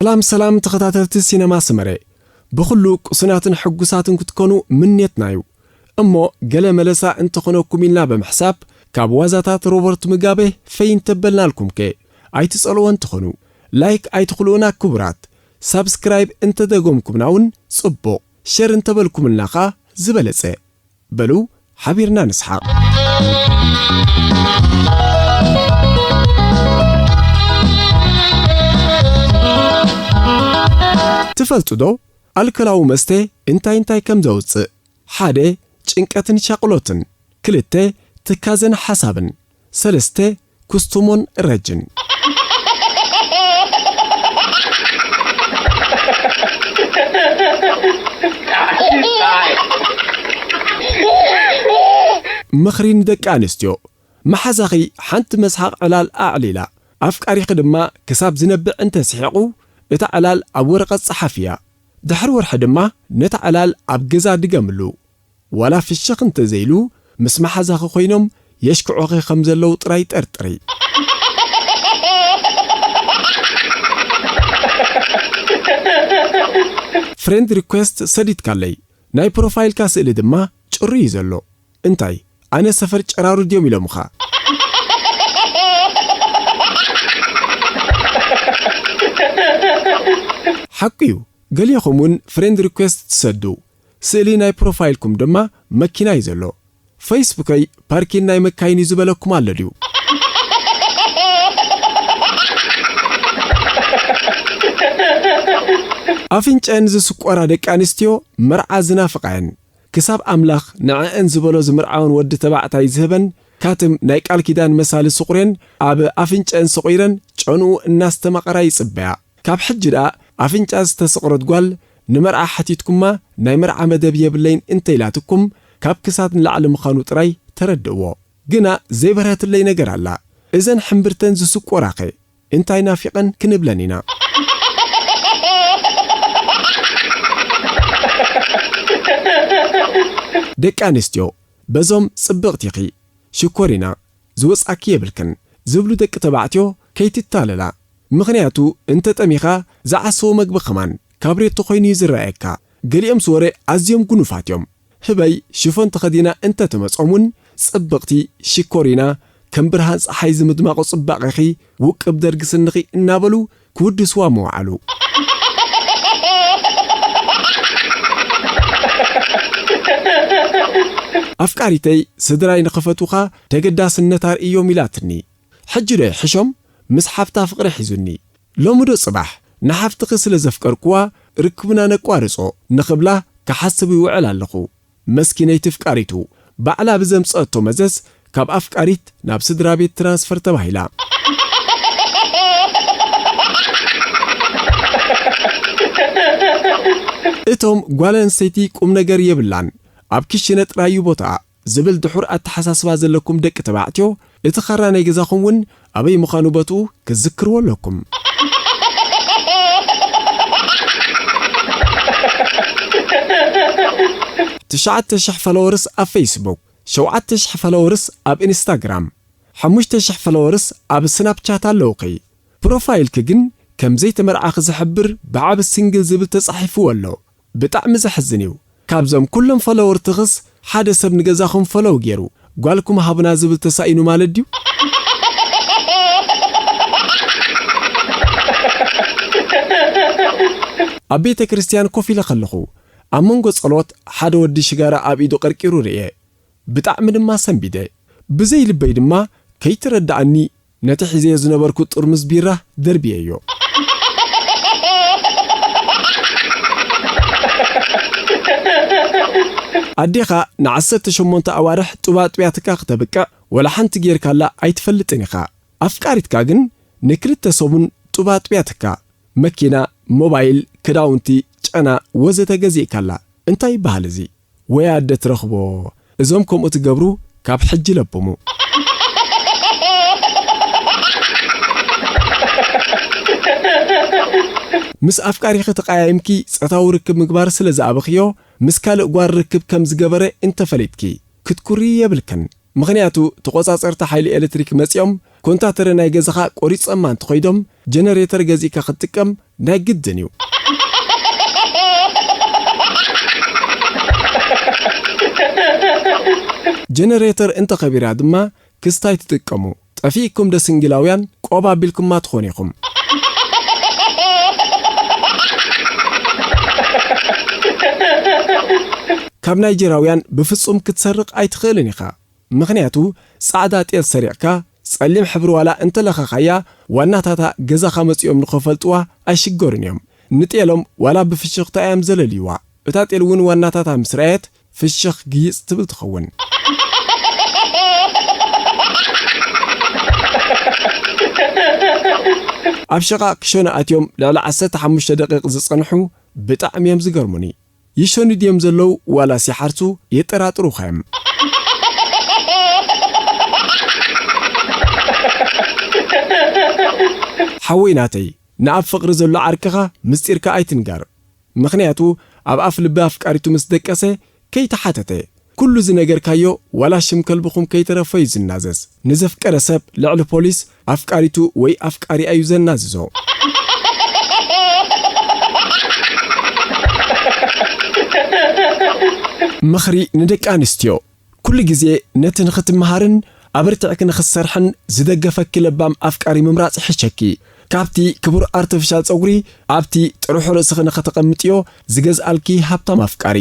ሰላም ሰላም ተኸታተልቲ ሲነማ ሰመረ፣ ብኹሉ ቅሱናትን ሕጉሳትን ክትኮኑ ምንየትና እዩ። እሞ ገለ መለሳ እንተኾነኩም ኢልና ብምሕሳብ፣ ካብ ዋዛታት ሮበርት ሙጋቤ ፈይ እንተበልናልኩም ከ? ኣይትጸልዎ እንተኾኑ፣ ላይክ ኣይትኽልኡና ክቡራት። ሳብስክራይብ እንተደገምኩምና እውን ጽቡቕ፣ ሸር እንተበልኩምልና ኸኣ ዝበለጸ። በሉ ሓቢርና ንስሓቕ። ትፈልጡ ዶ ኣልኮላዊ መስተ እንታይ እንታይ ከም ዘውጽእ? ሓደ፣ ጭንቀትን ሻቕሎትን። ክልተ፣ ትካዘን ሓሳብን። ሰለስተ፣ ኩስቱሞን ረጅን። ምኽሪ ንደቂ ኣንስትዮ። መሓዛኺ ሓንቲ መስሓቕ ዕላል ኣዕሊላ፣ ኣፍቃሪኺ ድማ ክሳብ ዝነብዕ እንተስሒቑ፣ እታ ዕላል ኣብ ወረቐት ጸሓፍያ። ድሕሪ ወርሒ ድማ ነታ ዕላል ኣብ ገዛ ድገምሉ። ዋላ ፍሽኽ እንተዘይሉ፣ ምስ መሓዛኺ ኮይኖም የሽክዑኺ ከም ዘለዉ ጥራይ ጠርጥሪ። ፍሬንድ ሪኩዌስት ሰዲድካለይ። ናይ ፕሮፋይልካ ስእሊ ድማ ጭሩ እዩ ዘሎ። እንታይ፣ ኣነ ሰፈር ጨራሩ ድዮም ኢሎምኻ? ሓቁ እዩ፣ ገሊኹም እውን ፍሬንድ ሪኩዌስት ትሰዱ። ስእሊ ናይ ፕሮፋይልኩም ድማ መኪና እዩ ዘሎ። ፌስቡከይ ፓርኪን ናይ መካይን እዩ ዝበለኩም ኣሎ ድዩ? ኣፍንጨን ዝስቆራ ደቂ ኣንስትዮ መርዓ ዝናፍቓ እየን። ክሳብ ኣምላኽ ንዐአን ዝበሎ ዝምርዓወን ወዲ ተባዕታይ ዝህበን ካትም ናይ ቃል ኪዳን መሳሊ ስቑሬን ኣብ ኣፍንጨአን ሰቑረን ጨንኡ እናስተማቐራ ይጽበያ። ካብ ሕጂ ደኣ ኣፍንጫ ዝተሰቑረት ጓል ንመርዓ ሓቲትኩማ ናይ መርዓ መደብ የብለይን እንተኢላትኩም ካብ ክሳድ ንላዕሊ ምዃኑ ጥራይ ተረድእዎ። ግና ዘይበርሀትለይ ነገር ኣላ። እዘን ሕምብርተን ዝስቆራኸ እንታይ ናፊቐን ክንብለን ኢና። ደቂ ኣንስትዮ፣ በዞም ጽብቕቲ ኢኺ፣ ሽኮሪና፣ ዝወጻኪ የብልክን ዝብሉ ደቂ ተባዕትዮ ከይትታለላ። ምኽንያቱ እንተ ጠሚኻ ዝዓሰቦ መግቢ ከማን ካብ ሬቶ ኮይኑ እዩ ዝረኣየካ። ገሊኦምስ ወረ ኣዝዮም ጉኑፋት እዮም። ህበይ ሽፎን ተኸዲና እንተ ትመጾም እውን ጽብቕቲ፣ ሽኮሪና፣ ከም ብርሃን ጸሓይ ዝምድማቖ ጽባቐኺ፣ ውቅብ ደርጊ ስንኺ እናበሉ ክውድስዋ ምውዓሉ። ኣፍቃሪተይ፣ ስድራይ ንኽፈትዉኻ ተገዳስነት ኣርእዮም ኢላትኒ። ሕጂ ዶ ይሕሾም? ምስ ሓፍታ ፍቕሪ ሒዙኒ። ሎሚ ዶ ጽባሕ ንሓፍትኺ ስለ ዘፍቀርኩዋ ርክብና ነቋርጾ ንኽብላ ክሓስብ ይውዕል ኣለኹ። መስኪነይቲ ፍቃሪቱ ባዕላ ብዘምጸአቶ መዘዝ ካብ ኣፍቃሪት ናብ ስድራ ቤት ትራንስፈር ተባሂላ። እቶም ጓል ኣንስተይቲ ቁም ነገር የብላን፣ ኣብ ክሽነ ጥራይ እዩ ቦታኣ። ዝብል ድሑር ኣተሓሳስባ ዘለኩም ደቂ ተባዕትዮ፣ እቲ ኻራ ናይ ገዛኹም እውን ኣበይ ምዃኑ ቦትኡ ክትዝክርዎ ኣለኩም። ትሽዓተ ሽሕ ፎሎወርስ ኣብ ፌስቡክ፣ ሸውዓተ ሽሕ ፎሎወርስ ኣብ ኢንስታግራም፣ ሓሙሽተ ሽሕ ፎሎወርስ ኣብ ስናፕቻት ኣለውኺ። ፕሮፋይልኪ ግን ከም ዘይተመርዓኺ ዝሕብር ብዓቢ ሲንግል ዝብል ተጻሒፍዎ ኣሎ። ብጣዕሚ ዘሕዝን እዩ። ካብዞም ኩሎም ፎሎወርትኽስ ሓደ ሰብ ንገዛኹም ፎሎው ገይሩ፣ ጓልኩም ሃቡና ዝብል ተሳኢኑ ማለት ድዩ? ኣብ ቤተ ክርስትያን ኮፍ ኢለ ከለኹ፣ ኣብ መንጎ ጸሎት ሓደ ወዲ ሽጋራ ኣብ ኢዱ ቀርቂሩ ርእየ። ብጣዕሚ ድማ ሰንቢደ። ብዘይ ልበይ ድማ ከይተረድኣኒ ነቲ ሒዘዮ ዝነበርኩ ጥርሙዝ ቢራ ደርብየዮ። ኣዴኻ ንዓሰርተ ሸሞንተ ኣዋርሕ ጡብ ኣጥብያትካ ክተብቅዕ ወላ ሓንቲ ጌርካላ ኣይትፈልጥን ኢኻ። ኣፍቃሪትካ ግን ንክልተ ሰሙን ጡብ ኣጥብያትካ፣ መኪና፣ ሞባይል፣ ክዳውንቲ፣ ጨና ወዘተ ገዚእካላ። እንታይ ይበሃል እዚ? ወይ ኣደ ትረኽቦ። እዞም ከምኡ ትገብሩ ካብ ሕጂ ለብሙ። ምስ ኣፍቃሪኺ ተቐያይምኪ ጾታዊ ርክብ ምግባር ስለ ዝኣበኽዮ፣ ምስ ካልእ ጓል ርክብ ከም ዝገበረ እንተፈሊጥኪ፣ ክትኩሪ የብልክን። ምኽንያቱ፣ ተቖጻጸርቲ ሓይሊ ኤሌክትሪክ መጺኦም፣ ኮንታተረ ናይ ገዛኻ ቆሪጸማ እንተኾይዶም፣ ጀነሬተር ገዚእካ ክትጥቀም ናይ ግድን እዩ። ጀነሬተር እንተኸቢራ ድማ ክስታይ ትጥቀሙ። ጠፊእኩም ዶ ስንግላውያን? ቆብ ኣቢልኩማ ትኾኑ ኢኹም። ካብ ናይጀራውያን ብፍጹም ክትሰርቕ ኣይትኽእልን ኢኻ። ምኽንያቱ ጻዕዳ ጤል ሰሪቕካ ጸሊም ሕብሪ ዋላ እንተለኸኻያ ዋናታታ ገዛኻ መጺኦም ንኸፈልጥዋ ኣይሽገሩን እዮም። ንጤሎም ዋላ ብፍሽኽታ እዮም ዘለልይዋ። እታ ጤል እውን ዋናታታ ምስ ረኣየት ፍሽኽ ግይጽ ትብል ትኸውን። ኣብ ሸቓቕ ክሸኑ ኣትዮም ልዕሊ ዓሰርተ ሓሙሽተ ደቂቕ ዝጸንሑ ብጣዕሚ እዮም ዝገርሙኒ። ይሸኑ ድዮም ዘለዉ ዋላስ ይሓርሱ የጠራጥሩኻ እዮም። ሓወይ ናተይ፣ ንኣብ ፍቕሪ ዘሎ ዓርክኻ ምስጢርካ ኣይትንገር። ምኽንያቱ ኣብ ኣፍ ልቢ ኣፍቃሪቱ ምስ ደቀሰ ከይተሓተተ ኩሉ ዝነገርካዮ ዋላ ሽም ከልብኹም ከይተረፈ እዩ ዝናዘዝ። ንዘፍቀረ ሰብ ልዕሊ ፖሊስ ኣፍቃሪቱ ወይ ኣፍቃሪኣ እዩ ዘናዝዞ። ምኽሪ ንደቂ ኣንስትዮ። ኩሉ ግዜ ነቲ ንኽትመሃርን ኣበርቲዕኪ ንኽትሰርሕን ዝደገፈኪ ለባም ኣፍቃሪ ምምራጽ ይሕሸኪ። ካብቲ ክቡር ኣርተፊሻል ጸጉሪ ኣብቲ ጥርሑ ርእስኺ ንኸተቐምጥዮ ዝገዝኣልኪ ሃብታም ኣፍቃሪ።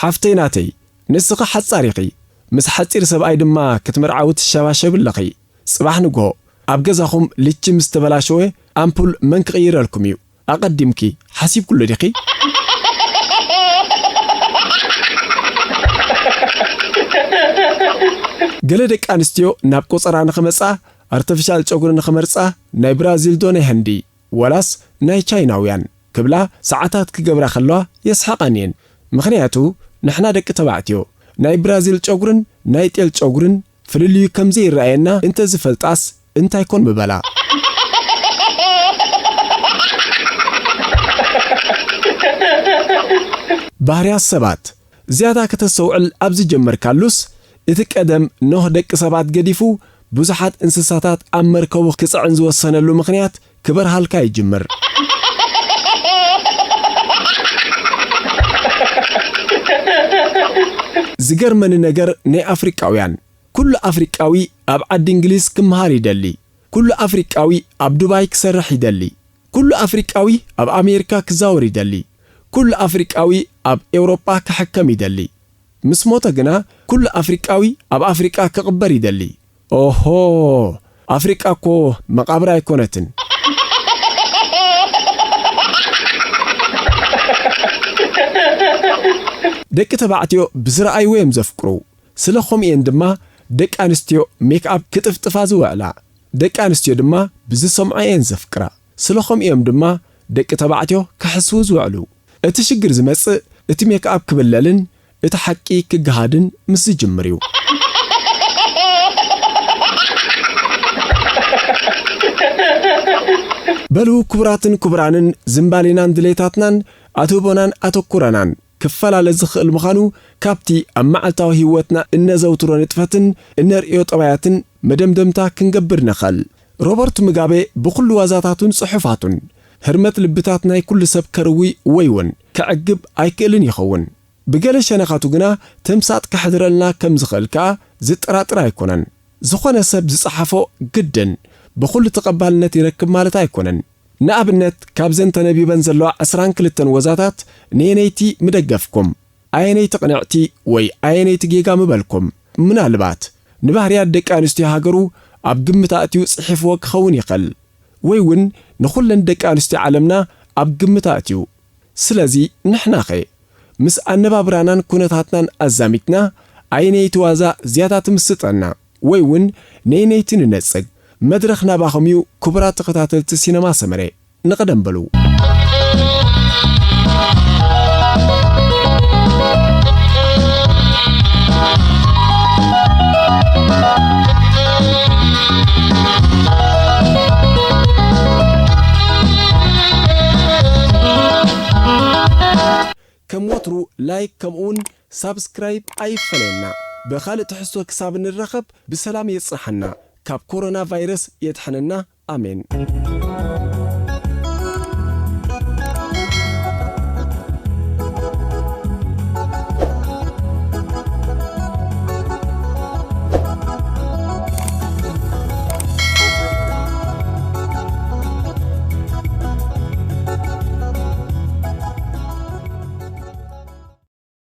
ሓፍተይ ናተይ፣ ንስኺ ሓጻር ኢኺ፣ ምስ ሓጺር ሰብኣይ ድማ ክትምርዓዊ ትሸባሸቢ ኣለኺ። ጽባሕ ንግሆ ኣብ ገዛኹም ልቺ ምስ ተበላሸወ ኣምፑል መን ክቕይረልኩም እዩ? ኣቐዲምኪ ሓሲብኩሉ ዲኺ? ገለ ደቂ ኣንስትዮ ናብ ቆጸራ ንኽመጻ ኣርተፊሻል ጨጉሪ ንኽመርጻ ናይ ብራዚል ዶ ናይ ህንዲ ዋላስ ናይ ቻይናውያን ክብላ ሰዓታት ክገብራ ከለዋ የስሕቓኒ እየን። ምኽንያቱ ንሕና ደቂ ተባዕትዮ ናይ ብራዚል ጨጉርን ናይ ጤል ጨጉርን ፍልልዩ ከም ዘይረኣየና እንተዝፈልጣስ እንታይ ኮን ምበላ። ባህርያት ሰባት ዝያዳ ከተስተውዕል ኣብ ዝጀመርካሉስ፣ እቲ ቀደም ኖህ ደቂ ሰባት ገዲፉ ብዙሓት እንስሳታት ኣብ መርከቡ ክጽዕን ዝወሰነሉ ምኽንያት ክበርሃልካ ይጅምር። ዝገርመኒ ነገር ናይ ኣፍሪቃውያን፣ ኩሉ ኣፍሪቃዊ ኣብ ዓዲ እንግሊዝ ክመሃር ይደሊ። ኩሉ ኣፍሪቃዊ ኣብ ዱባይ ክሰርሕ ይደሊ። ኩሉ ኣፍሪቃዊ ኣብ ኣሜሪካ ክዛወር ይደሊ። ኩሉ ኣፍሪቃዊ ኣብ ኤውሮጳ ክሕከም ይደሊ። ምስ ሞተ ግና ኩሉ ኣፍሪቃዊ ኣብ ኣፍሪቃ ክቕበር ይደሊ። ኦሆ፣ ኣፍሪቃ እኮ መቓብር ኣይኮነትን። ደቂ ተባዕትዮ ብዝረኣይዎ እዮም ዘፍቅሩ። ስለ ኸምኡ እየን ድማ ደቂ ኣንስትዮ ሜክኣፕ ክጥፍጥፋ ዝውዕላ። ደቂ ኣንስትዮ ድማ ብዝሰምዖ እየን ዘፍቅራ። ስለ ኸምኡ እዮም ድማ ደቂ ተባዕትዮ ክሕስዉ ዝውዕሉ። እቲ ሽግር ዝመጽእ እቲ ሜክኣፕ ክብለልን እቲ ሓቂ ክገሃድን ምስ ዝጅምር እዩ። በሉ ክቡራትን ክቡራንን ዝምባሌናን ድሌታትናን ኣትህቦናን ኣተኩረናን ክፈላለ ዝኽእል ምዃኑ ካብቲ ኣብ መዓልታዊ ህይወትና እነዘውትሮ ንጥፈትን እነርእዮ ጠባያትን መደምደምታ ክንገብር ንኽእል። ሮበርት ሙጋቤ ብኹሉ ዋዛታቱን ጽሑፋቱን ህርመት ልብታት ናይ ኩሉ ሰብ ከርዊ ወይ እውን ከዕግብ ኣይክእልን ይኸውን። ብገለ ሸነኻቱ ግና ተምሳጥ ከሕድረልና ከም ዝኽእል ከኣ ዝጠራጥር ኣይኮነን። ዝኾነ ሰብ ዝጸሓፎ ግድን ብኹሉ ተቐባልነት ይረክብ ማለት ኣይኮነን። ንኣብነት፣ ካብዘን ተነቢበን ዘለዋ ዕስራን ክልተን ወዛታት ነየነይቲ ምደገፍኩም? ኣየነይቲ ቅንዕቲ ወይ ኣየነይቲ ጌጋ ምበልኩም? ምናልባት ንባህርያት ደቂ ኣንስትዮ ሃገሩ ኣብ ግምት ኣእትዩ ጽሒፍዎ ክኸውን ይኽእል። ወይ እውን ንኹለን ደቂ ኣንስትዮ ዓለምና ኣብ ግምት ኣእትዩ። ስለዚ ንሕናኸ? ምስ ኣነባብራናን ኩነታትናን ኣዛሚድና ኣየነይቲ ዋዛ ዝያዳ ትምስጠና? ወይ እውን ነየነይቲ ንነጽግ? መድረኽ ናባኹም እዩ ክቡራት ተኸታተልቲ ሲነማ ሰመረ። ንቕደም በሉ። ከም ወትሩ ላይክ ከምኡውን ሳብስክራይብ ኣይፈለየና። ብኻልእ ትሕዝቶ ክሳብ ንራኸብ ብሰላም የጽንሓና፣ ካብ ኮሮና ቫይረስ የድሕነና። ኣሜን።